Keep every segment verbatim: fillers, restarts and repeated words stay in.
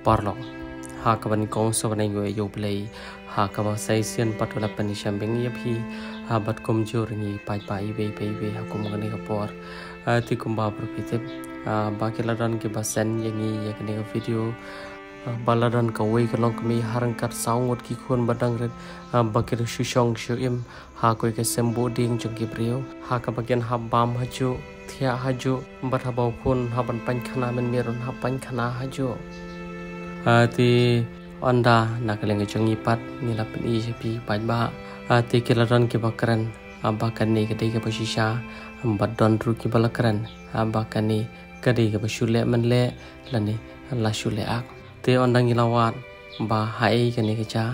Paralok, ha kaba nyngkong sa ban ai nguh ïa U Blei ha kaba sa shisien pat u la pynïashem biang ïa phi, ha bad kumjuh ruh ngi paidbah iwei pa iwei ha kum kane ka por. Ah, te kumba baroh phi tip, ah, ba ki la don kiba send ïa ngi ïa kane ka video, ah, ba la don kawei ka longkmie ha ryngkat saw ngut ki khun ba dang rit, ah, ba ki la shu shong shu im ha kawei ka sem buh dieng jong ki briew, ha kaba kin hap bam hajuh, thiah hajuh, bad haba u khun hap ban pynkhana mynmiet un hap pynkhana hajuh. Ah, te ynda na ka liang ka jong ngi pat ngi la pyni sha phi paidbah, ah, te ki la don kiba kren, ah, ba kane ka dei kaba shisha, bad don ruh kiba la kren, ah, ba kane ka dei kaba shu leh mynleh lane la shu leh ak. Te ynda ngi la wad ba haei kane ka jia,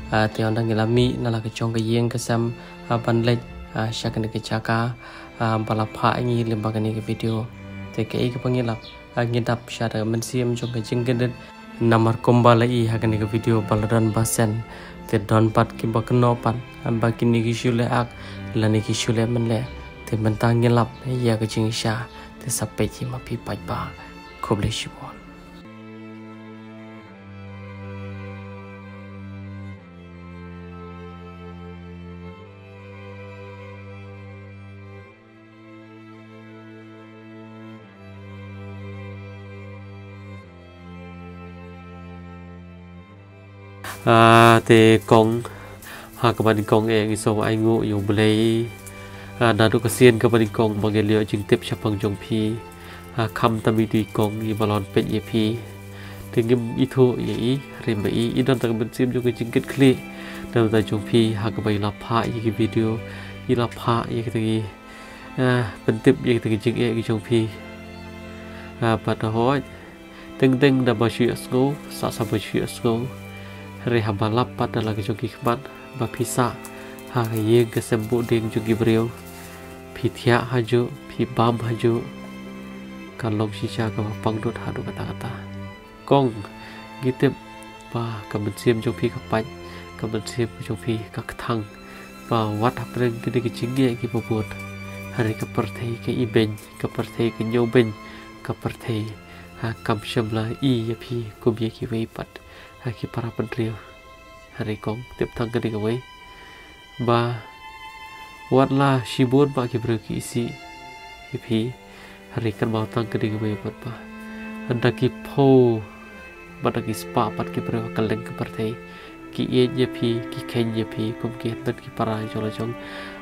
ah, te ynda ngi la mih na la ka jong ka ïing ka sem, ah, ban leit, ah, sha kane ka jaka, ah, ba la phah ïa ngi lyngba kane ka video. Te kaei kaba ngi lap, ah, ngi dap sha da ka mynsiem jong ka jingkyndit. Namar kumba la i ha kane ka video ba la don ba send, te don pat kiba kynnoh pat, ah, ba kine ki shu leh ak lane ki shu leh mynleh. Te mynta ngi lap ïa ka jingshisha. Te sa peit hi ma phi paidbah. Khublei shibun. Ah, te kong, ha kaba nyngkong eh ngi sngewbha ai nguh ïa U Blei. Ah, naduh ka sien kaba nyngkong ba ngi la ïoh jingtip shaphang jong phi. Ah, khamtam ïa i kong iba la wan peit ïa phi. Te ngim ithuh ïa i, hynrei ma i i don tang ka mynsiem jong ka jingkitkhlieh na ka bynta jong phi, ha kaba i la phah ïa ki video, i la phah ïa kita ki, ah, pyntip ïa kita ki jingeh ki jong phi. Ah, bad hooid, teng teng da ba shu ïohsngew, sah sa ba shu ïohsngew. Hynrei haba lap pat da la ka jong ki khmat ba phi sah ha ka ïing ka sem buh dieng jong ki briew, phi thiah hajuh, phi bam hajuh, ka long shisha kaba pangnud haduh katta katta. Kong, ngi tip ba ka mynsiem jong phi ka pait, ka mynsiem jong phi ka kthang, ba wat hapdeng kine ki jingeh kiba bun, hynrei ka pyrthei ka ibeiñ, ka pyrthei ka ñiewbeiñ, ka pyrthei, ha, kam shym la i ïa phi kum ïa kiwei pat, ha, ki para bynriew. Hynrei kong, tip tang kane kawei, ba wat la shibun ba ki briew ki isih ïa phi, hynrei kynmaw tang kane kawei pat ba ynda ki phew bad da ki spah pat ki briew ha kylleng ka pyrthei ki ïeit ïa phi, ki kheiñ ïa phi kum ki hynmen ki para jong la jong.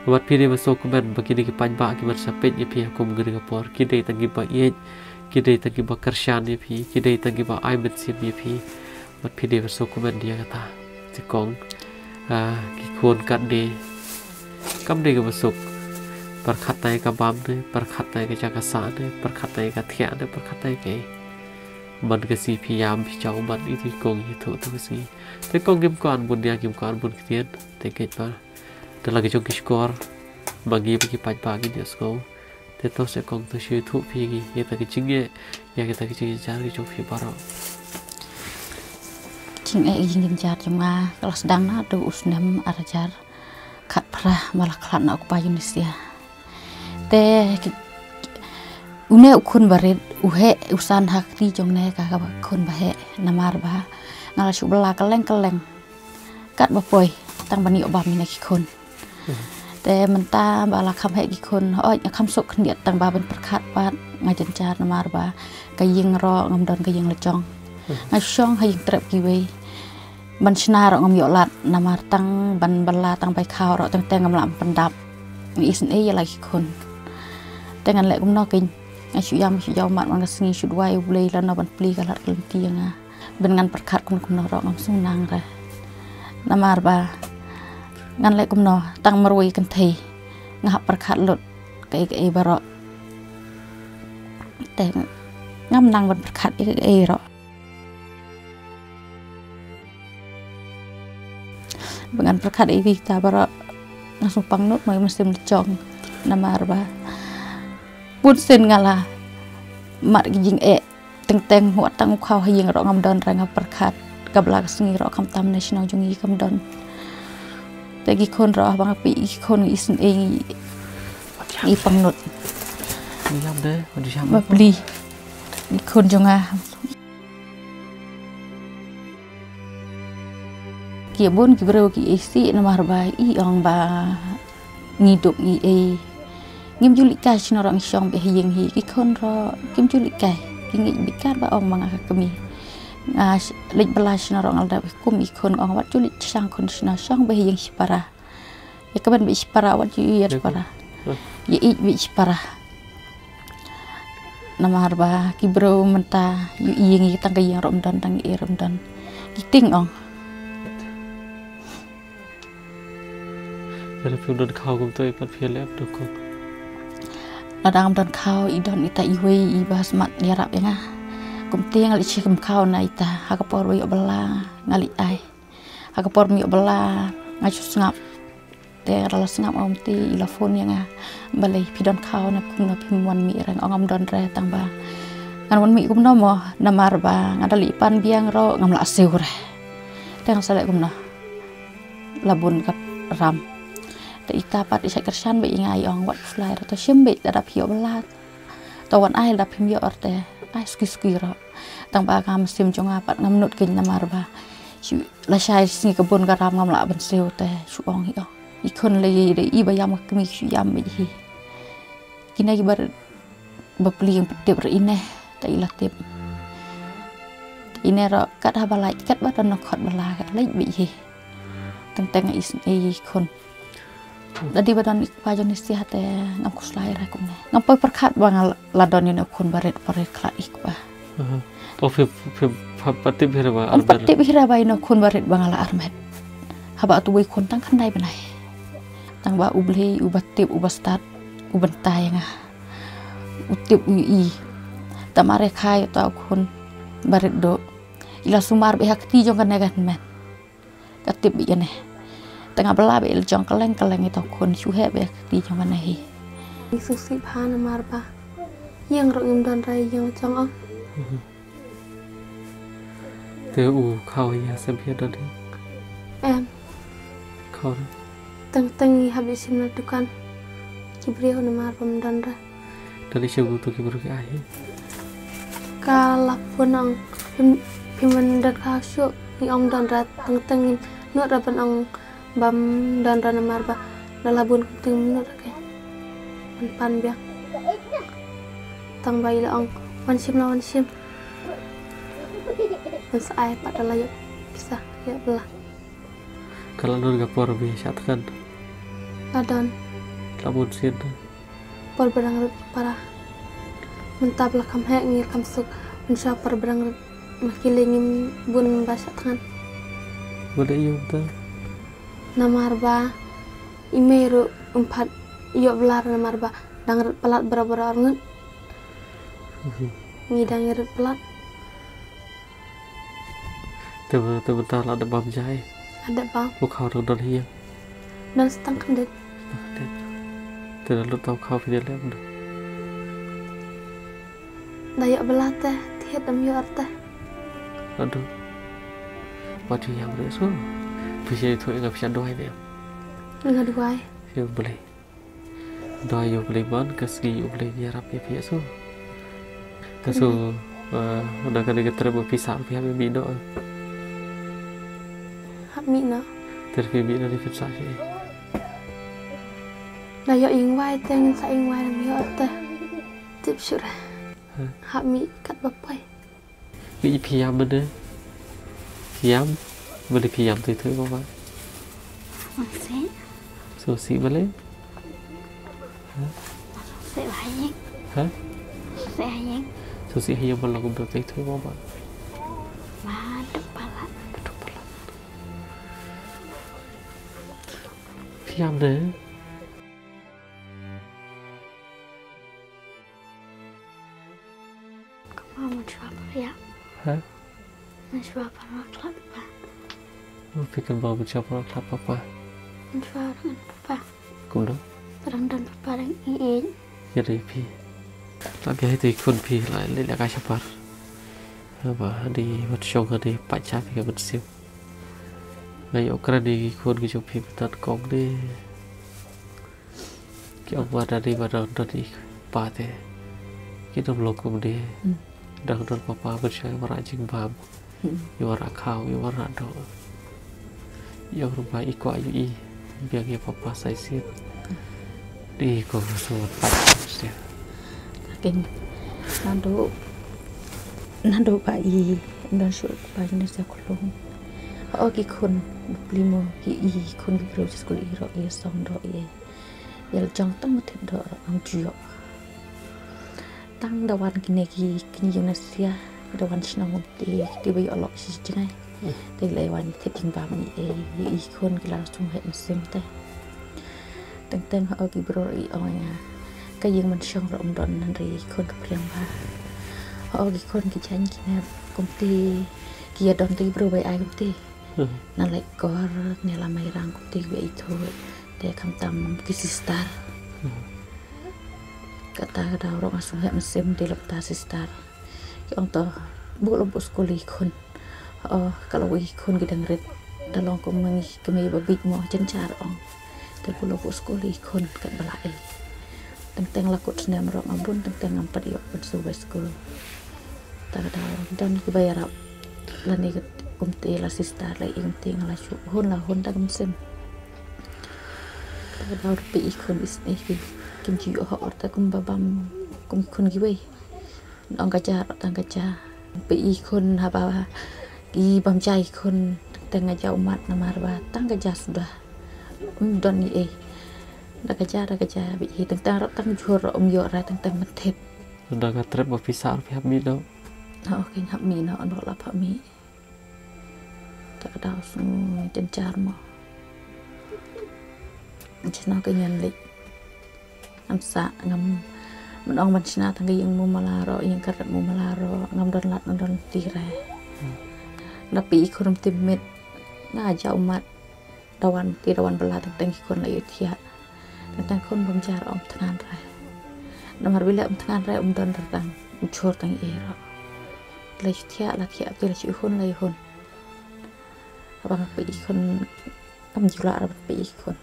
Bad phi dei ban sngewkmen ba kine ki paidbah kiban sa peit ïa phi ha kum kane ka por ki dei tang kiba ïeit, ki dei tang kiba kyrshan ïa phi, ki dei tang kiba ai mynsiem ïa phi. Bad phi dei ban sngewkmen ïa kata. Te kong, ah, ki khun katne kam dei kaba suk. Pyrkhat na ïa ka bam ne, pyrkhat na ïa ka jaka sah ne, pyrkhat na ïa ka thiah ne, pyrkhat na ïa kaei. Man ka sngi phi ïam phi jaw, man iti kong ïathuh tang ka sngi. Te kong, ngim kwah ban bun ïa, ngim kwah ban bun ktien. Te keit ba da la ki jong ki shkor ba ngi ba ki paidbah ngin ïohsngew. Te to se kong, to shu ïathuh phi ïa kita ki jingeh, ïa kita ki jingjynjar ki jong phi baroh. Jingeh jingjynjar jong nga ka la sdang naduh u snem ar hajar khatphra ba la khlad na u kpa Indonesia. Te ki, une u khun barit u heh u san ha kti jong ne ka, ka khun ba heh, namar ba nga la shu bylla kylleng kylleng. Katba poi tang ban ïoh bam ïa ki khun. Te mynta ba la kham heh ki khun, hooid nga kham suk khyndiat tang ba ban pyrkhat pat nga jynjar namar ba ka ïing ruh ngam don ka ïing la jong. Nga shu shong ha ïing trep kiwei. Ban shna ruh ngam ïoh lad namar tang ban bylla tang bai khaw ruh teng teng ngam lah pyndap. Nga isynei ïa la ki khun. Te ngan leh kumno kein, nga shu ïam shu jaw mat man ka sngi, shu duwai U Blei lano ban plie ka lad ka lynti ïa nga. Ban ngan pyrkhat kumno kumno ruh ngam sngewsih re. Namar ba ngan leh kumno, tang marwei kynthei nga hap pyrkhat lut kaei kaei baroh. Te ngam nang ban pyrkhat ïa kaei ruh. Ba ngan pyrkhat ïa kita baroh nga sngewpang nud, ma nga mynsiem la jong. Namar ba bun sien nga la mad ki jingeh. Teng teng wat tang u khaw ha ïing ruh ngam don re, nga pyrkhat ka bylla ka sngi ruh khamtam ne shnong jong ngi kam don. Te ki khun ruh ba nga peit ki khun ngi isynei, ngi pang nud. Ngi lam de, wat di sham. Ba pli ki khun jong nga. Ki bun ki briew ki ïeit namar ba i ong ba ngi duk ngi ei. Ngim ju leit kai shano ruh, ngi shong beit ha ïing hi, ki khun ruh kim ju leit kai. Ki ngeit beit kat ba ong ma nga ka kmie. Nga sh- leit bylla shano ruh nga la dep kum i khun, ong wat ju leit shang khun shano, shong beit ha ïing shipara. Ïa ka ban beit shipara, wat ju ïa shipara. Ïa ïeit beit shipara. Namar ba ki briew mynta ïohi ïa ngi tang ka ïing ruh ym don, tang ïa ruh ym don. Ki tieng ong. Lada phim don khaw kumta pat phi leh dukun. Lada ngam don khaw, i don ita iwei iba smat ïarap ïa nga. Kumta nga leit shim khaw na ita ha ka por ba ïoh bylla nga leit ai. Ha ka por ba ïoh bylla nga shu sngap. Te lada la sngap ong te i la phone ïa nga. Balei phi don khaw ne kumno, phim wan mih re? Nga ong ngam don re, tang ba ngan wan mih kumno mo, namar ba nga da leit pan biang ruh ngam lah siew re. Te nga sa leh kumno? La bun ka ram. Te ita pat i shait kyrshan beit ïa nga, i ong wat khuslai re, to shim beit lada phi ïoh bylla. To wan ai lada phim ïoh re te ai suki suki ruh. Tang ba ka mynsiem jong nga pat ngam nud kein namar ba shu lashai sngi ka bun ka ram ngam lah ban siew te shu ong hi ong. I khun lei dei iba ïam ka kmie, shu ïam beit hi. Kine ki barit bapli ïa nga, pyntip re ine, te i la tip. Ine ruh kat haba lait, kat ba don nongkhot bylla ka lait beit hi. Teng teng i sngewsih i khun. Lada dei ba don i kpa jong i Sia te ngam khuslai re kumne. Ngam poi pyrkhat ba nga la don ïa une u khun barit, barit khlad i kpa. Aha. O phi, phi, phi, phi pat tip hi re ba armet? Ngam pat tip hi re ba ïa une u khun barit ba nga la armet. Haba utu uwei u khun tang khyndai bnai. Tang ba U Blei uba tip, uba stad, u bynta ïa nga. U tip, u ïohi. Te ma re kha ïa uta u khun barit duh, i la sumar beit ha kti jong kane ka hynmen. Ka tip beit kane. Te nga bylla beit la jong kylleng kylleng ïa uta u khun, shu heh beit ha kti jong kane hi. Ngi sngewsih bha namar ba ïing ruh ngim don re, ïing jong ong. Te u khaw ïa sem ïa don hi? Em. Khaw re? Teng teng ngi hap ïa shim na dukan. Ki briew namar ba ym don re. Te lei sha uto ki briew ki ai hi? Ka la phone ong phim, phim don khaw shuh, ngi ong don re, teng teng ngim nud re ban ong bym don re namar ba da la bun kumta ngim nud re kein ban pan biang. Tang ba i la ong wan shim la wan shim. Ban sa ai pat da la ïoh pisa ïoh bylla. Ka la don ka por ba phi shah thngan? La don. La bun sien? Por ba dang rit para. Mynta ba la kham heh ngi kham suk. Mynshuwa por ba dang rit ma ki lei ngim bun ba shah thngan. Balei ïa uta? Namar ba i mei ruh um pat ïoh bylla namar ba dang rit palat baroh baroh arngut. Mhm. Ngi dang ïa rit palat. Te, te mynta la dep bam jai. La dep bam. U khaw dang don hi ïa? Don sa tang khyndiat. Sa tang khyndiat. Te da lut tang u khaw phi dei lem da. Da ïoh bylla te, thied ym ïoh ar te. Aduh. Wat ju ïam re so. Phi sa ïathuh ïa nga, phi sa duwai ne em? Nga duwai. Ïa U Blei. Duwai ïa U Blei ban ka sngi U Blei ïarap ïa phi ïa so. Ka so, eh, na kane ka trep ba phi sah phi hap mih noh. Hap mih noh. Te phi mih noh ne phin sah shi? Da ïoh ïing wai te ngin sah ïing wai, da ym ïoh te. Tip shuh re. Hap mih kat ba poi. Phi, phi ïam mane? Phi ïam? Mane phi ïam tei tei papa? Sngewsih. Sngewsih balei? Ha? Sngewsih ha ïing. Ha? Sngewsih ha ïing. Sngewsih ha ïing ba long kumta tei tei papa? Ba duk palat. Ba duk palat. Phi ïam ne? Kynmaw mynshuwa pyrshah. Ha? Mynshuwa pyrshah khlad papa. Phi kynmaw mynshuwa pyrshah khlad papa. Mynshuwa dang don papa. Kumno? Dang don papa dang ïeit. Ïa dei phi. La biang hi te khun phi la leh la ka shapar. Haba dei wat shong ka dei pat sha phi ka mynsiem. Nga ïoh kren ïa ki khun ki jong phi mynta kong de. Ki ong ba da dei ba dang don i pa te. Ki dang long kumne. Hmm. Dang don papa ban shong ïa wanrah jingbam. Hmm. Ïa wanrah khaw, ïa wanrah doh. Ïa u ruh ba i kwah ïohi biang ïa papa sa shisien. Dei ko sngewbha pat shisien. Kin naduh naduh ba i don shuh ba i ne sa kulung. O ki khun bapli mo ki i khun ki briew sha skul i ruh i song doh i. Ïa la jong tang ma thied doh ruh ngam ju ïoh. Tang da wan kine ki kine ïa na sia da wan shnong kumte te ba ïoh lok shi jngai. Te lei wan thep jingbam i e i khun ki la sum heh mynsiem te. Teng teng ha o ki briew i ong ïa nga ka ïing man shong ruh um don hynrei i khun ka priang bha. Ha o ki khun ki jaiñ ki ne kumte ki ïa don te ki briew bai ai kumte. Na lei kor ne la mai rang kumte ki bai i thu te khamtam ki sister. Kata ka daw ruh nga sum heh mynsiem te lap ta sister. Ki ong to buh la buh skul i khun. O ka la wei i khun ki dang rit. Da long kum ngi kmie ba bit mo jynjar ong. Te buh la buh skul i khun kat ba la ei. Teng teng la kut snem ruh nga bun teng teng ngam pat ïoh ban shu bai skul. Ta ka daw don ki bai rap. Lane kumte la sister la i kumte nga la shu hun la hun ta ka mynsiem. Ta ka daw ruh phi i khun isneh ki kim ju ïoh hok ta kum ba bam kum khun kiwei. Ong ka ja ruh tang ka ja. Phi i khun haba i bam ja i khun teng nga ja u mat namar ba tang ka ja suda. Um don i ei. Da ka ja da ka ja bi hi teng teng ruh tang jhur ruh um ïoh ra teng teng mynthep. Da ka trep ba phi sah ruh phi hap mih noh. Ha o kein hap mih noh noh la hap mih. Ta ka daw sngew jynjar mo. Jno ka ngan leit. Ngam sah ngam man ong ban shna tang ka ïing mu mala ro ïing ka rat mu mala ro ngam don lad ngam don ti re. Da phi i khun ym tim mit nga ja u mat. Da wan ti da wan bala teng teng ki khun la ïoh thiah. Teng teng khun bym jar ym thngan re. Namar bila ym thngan re ym don re tang ym chur tang i ro. La ïoh thiah la thiah ti la ïoh hun la ïoh hun. Abang phi i khun kam ju lah ra phi i khun.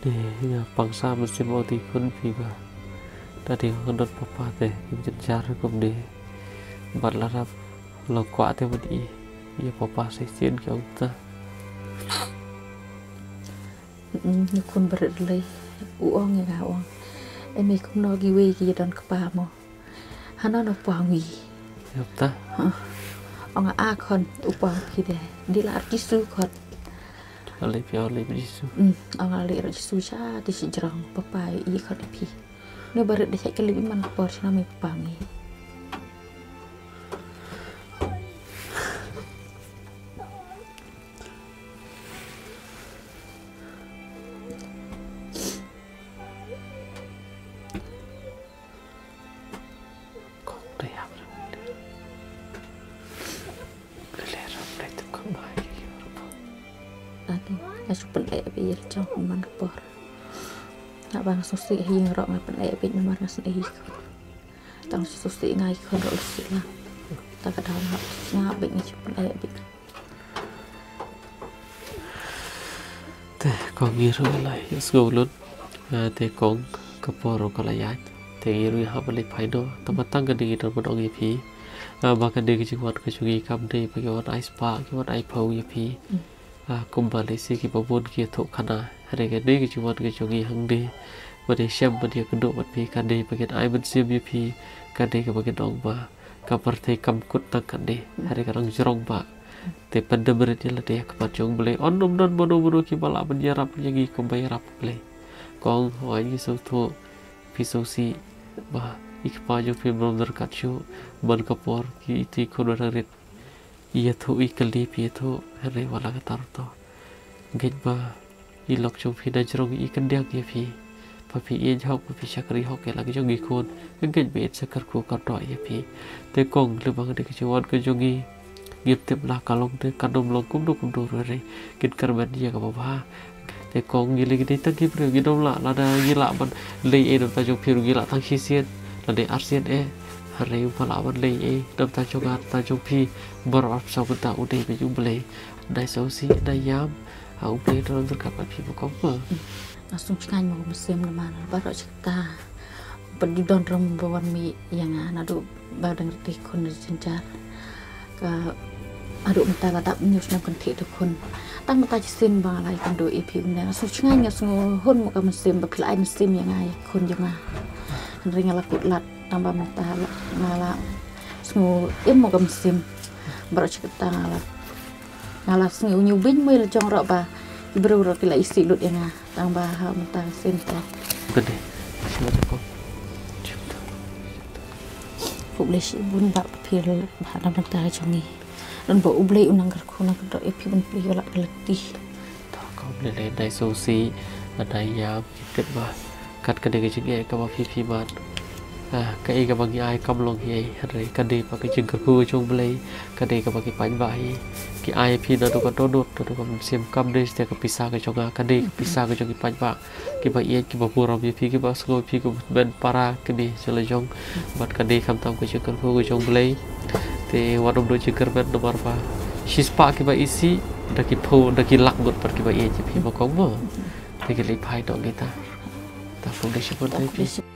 Te ïa pang sa mynsiem ong te khun phi ba. Ta dei nga don papa te kim jynjar kumne. Bad la rap la kwah te ban i ïa papa sa shisien ki ong ta. Mm, ni khun barit lei u ong ïa nga u ong. Emi kumno kiwei ki don kpa mo. Hano no pwang wi. Ïa ta. Ong a khon u pwang phi de. Di la ar Jisu khon. Lei phi ong lei Jisu. Mm, ong a lei ar Jisu sha ti shi jrong papa i khon i phi. Ni barit de chai kali man por shna mi papa mi. Kong dei ap rem. Kele rem dei tuk kong bai ki rem. Ani, nga shu pyneh beit ïa la jong man ka por. Nga ba nga sngewsih hi ïing roh nga pyneh beit namar nga sngewsih hi khun. Tang sngewsih nga hi khun roh sngewsih lang. Ta ka daw nga sngap beit nga shu pyneh beit. Te kong ngi ruh la ïohsngew lut. Eh, te kong ka por ruh ka la ïaid. Te ngi ruh ngi hap ban leit phai noh. Tang ba tang kane ngi don ban ong ïa phi. Eh, ba kane ka jingwan ka jong ngi kam dei ba ki wan ai spah, ki wan ai phew ïa phi. Ah, kumba lehse kiba bun ki ïathuh khana. Hynrei kane ka jingwan ka jong ngi hangne. Ba dei shem ban ïakynduh bad phi kane ba kin ai mynsiem ïa phi. Kane kaba kin ong ba ka pyrthei kam kut tang kane. Hynrei ka dang jrong ba. Te pyndem rit ïa lade ha khmat jong U Blei. Yn ym don mano mano kiba lah ban ïarap ïa ngi kumba ïarap U Blei. Kong hooid ngi sngewthuh phi sngewsih ba i kpa jong phi ym ryngkat shuh man ka por ki iti khun ba dang rit. Ïathuh i kylli phi ïathuh hynrei wat la katta ruh to. Ngeit ba i lok jong phi na jrong i kyndiang ïa phi. Ba phi ïeit hok ba phi shakri hok ïa la ka jong i khun. Ngeit ba in sa kyrkhu kyrdoh ïa phi. Te kong lem bad kane ka jingwan ka jong i ngim tip la ka long te kan ym long kumno kumno ruh re. Kin kyrmen ïa kaba bha. Te kong ngi lei ngi dei tang ki briew ngi dom lah lada ngi lah ban lei ei na bynta jong phi ruh ngi lah tang shisien lada ar sien eh. Hynrei um lah ban lei ei na bynta jong nga na bynta jong phi. Baroh arphew saw kynta u dei beit U Blei. Nai sngewsih nai ïam ha U Blei u dang ryngkat bad phi ba kong ma. Nga sngewsih ngan mo mynsiem namar baroh shi katta. Ba dei don rum ba wan mih ïa nga naduh ba dang reti khun jynjar. Ka Haduh mynta la dap hynñiew snem kynthih tu khun. Tang mynta shisien ba nga la ïakynduh ïa phi mynne, nga sngew shngaiñ, nga sngew hun mo ka mynsiem ba phi la ai mynsiem ïa nga, ïa khun jong nga. Hynrei nga la kut lad, tang ba mynta la, nga la sngew im mo ka mynsiem. Baroh shi katta nga la, nga la sngew ñiewbeiñ mo ïa la jong ruh ba ki briew ruh ki la isih lut ïa nga. Tang ba ha mynta ka sien te. Ka dei. Shu da ko. Khublei shibun ba phi la ba ha mynta ka jong ngi. Don ba U Blei u nang kyrkhu nang kyrdoh ïa phi ban plie ïa la ka lynti. To khublei lei dei Sosi, dei ïa ki tip ba kat ka dei ka jingeh kaba phi phi mad. Ah, kaei kaba ngi ai kam long hi ei, hynrei ka dei ba ka jingkyrkhu ka jong U Blei, ka dei kaba ki paidbah hi ki ai phi naduh ka dohnud, naduh ka mynsiem, kam dei te ka pisa ka jong nga, ka dei ka pisa ka jong ki paidbah kiba ïeit, kiba burom ïa phi, kiba sngew ïa phi kum hynmen para kine jong la jong. Bad ka dei khamtam ka jingkyrkhu ka jong U Blei. Te wat ym duh jingkyrmen namar ba shispah kiba isih, da ki phew, da ki lak ngut pat kiba ïeit ïa phi ba kong mo. Te ki leit phai noh kita. Ta khublei shibun te phi.